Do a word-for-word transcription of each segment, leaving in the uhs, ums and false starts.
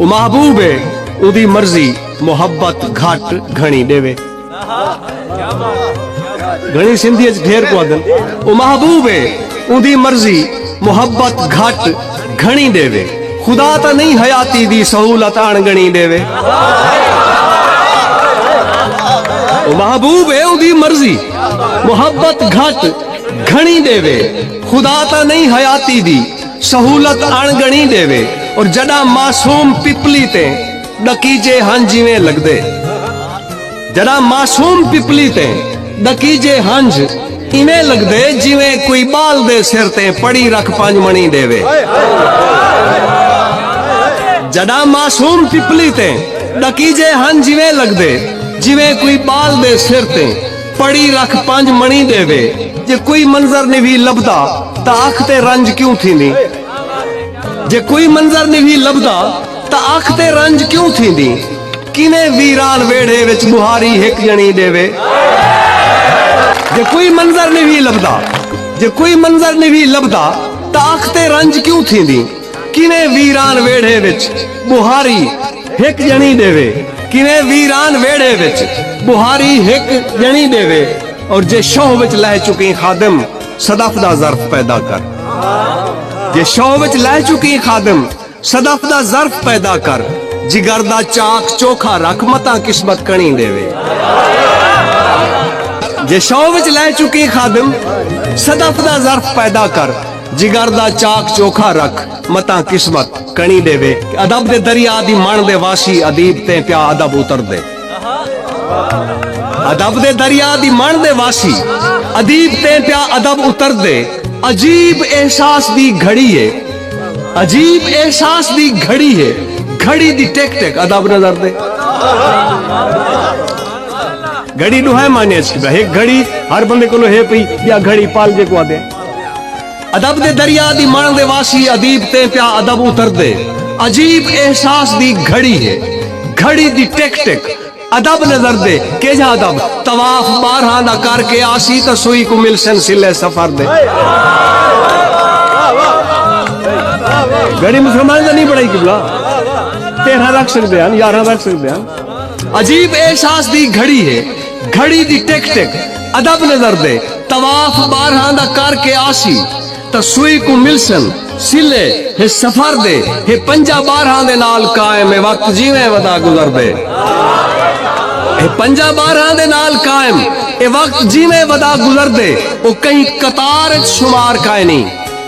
او محبوب ہے، اوندی مرضی محبت گھٹ گھݨی ݙیوے۔ گھݨی سندھی اچ ڈھیر کوں آہدن۔ او محبوب ہے، اوندی مرضی محبت گھٹ گھݨی ݙیوے۔ خدا تاں نہیں حیاتی دی سہولت اݨ ڳݨی ݙیوے۔ او محبوب ہے، اوندی مرضی محبت گھٹ گھݨی ݙیوے۔ خدا تاں نہیں حیاتی دی سہولت اݨ ڳݨی ݙیوے۔ اور جݙاں معصوم پپلی تے ݙکیجے ہنج ایویں لڳدے، جݙاں معصوم پپلی تے ݙکیجے ہنج ایویں لڳدے، جیویں کوئی ٻال دے سر تے پڑی رکھ پنج مݨی ݙیوے۔ جݙاں معصوم پپلی تے ݙکیجے ہنج ایویں لڳدے، جیویں کوئی ٻال دے سر تے پڑی رکھ پنج مݨی ݙیوے۔ جے کوئی منظر نوی لبھدا تاں اکھ تے رنج کیوں تھیندی؟ جے کوئی منظر نوی لبھدا تاں اکھ تے رنج کیوں تھیندی؟ کیویں ویران ویڑھے وچ ٻوہاری ہک ڄݨی ݙیوے۔ جے کوئی منظر نوی لبھدا، جے کوئی منظر نوی لبھدا تاں اکھ تے رنج کیوں تھیندی؟ کیویں ویران ویڑھے وچ ٻوہاری ہک ڄݨی ݙیوے، کیویں ویران ویڑھے وچ ٻوہاری ہک ڄݨی ݙیوے۔ اور جے شوہ وچ لہہ چکیں خادم، صدف دا ظرف پیدا کر۔ جے شوہ وچ لہہ چکیں خادم، صدف دا ظرف پیدا کر۔ جگر دا چاک چوکھا رکھ، متاں قسمت کݨی ݙیوے۔ جے شوہ وچ لہہ چکیں خادم، صدف دا ظرف پیدا کر۔ جگر دا چاک چوکھا رکھ، متاں قسمت کݨی ݙیوے۔ ادب دے دریا دی مݨ دے واسی، ادیب تیں پیا ادب اتردے۔ ادب دے دریا دی مݨ دے واسی، ادیب تیں پیا ادب اتردے۔ عجیب احساس دی گھڑی ہے، عجیب احساس دی گھڑی ہے، گھڑی دی ٹک ٹک ادب نظردے۔ گھڑی ݙوہائیں معنی اچ تھیندے، ہک گھڑی ہر بندے کولو ہے پئی، ٻیا گھڑی پل جیکوں آہدے۔ ادب دے دریا دی مݨ دے واسی، ادیب تیں پیا ادب اتردے۔ عجیب احساس دی گھڑی ہے، گھڑی دی ٹک ٹک ادب نظردے۔ کیجھا ادب؟ طواف ٻارہاں دا کر کے آسی تاں سوئی کوں ملسن صلے سفر دے۔ گھڑی مسلمان دا نہیں بݨائی قبلہ، تیرھاں رکھ سڳدے ہن، یارہاں رکھ سڳدے ہن۔ عجیب احساس دی گھڑی ہے، گھڑی دی ٹک ٹک ادب نظردے۔ طواف ٻارہاں دا کر کے آسی تاں سوئی کوں ملسن صلے ہے سفر دے۔ ہے پنجاں ٻارہاں دے نال قائم، اے وقت جیویں ودا گزردے۔ ہے پنجاں ٻارہاں دے نال قائم، اے وقت جیویں ودا گزردے۔ او کہیں قطار اچ شمار کائنی،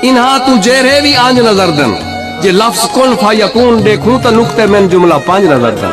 انہاں توں جیرھے وی انج نظردن۔ جے لفظ کن فیکون ݙیکھوں تاں نقطے من جملہ پنج نظردن۔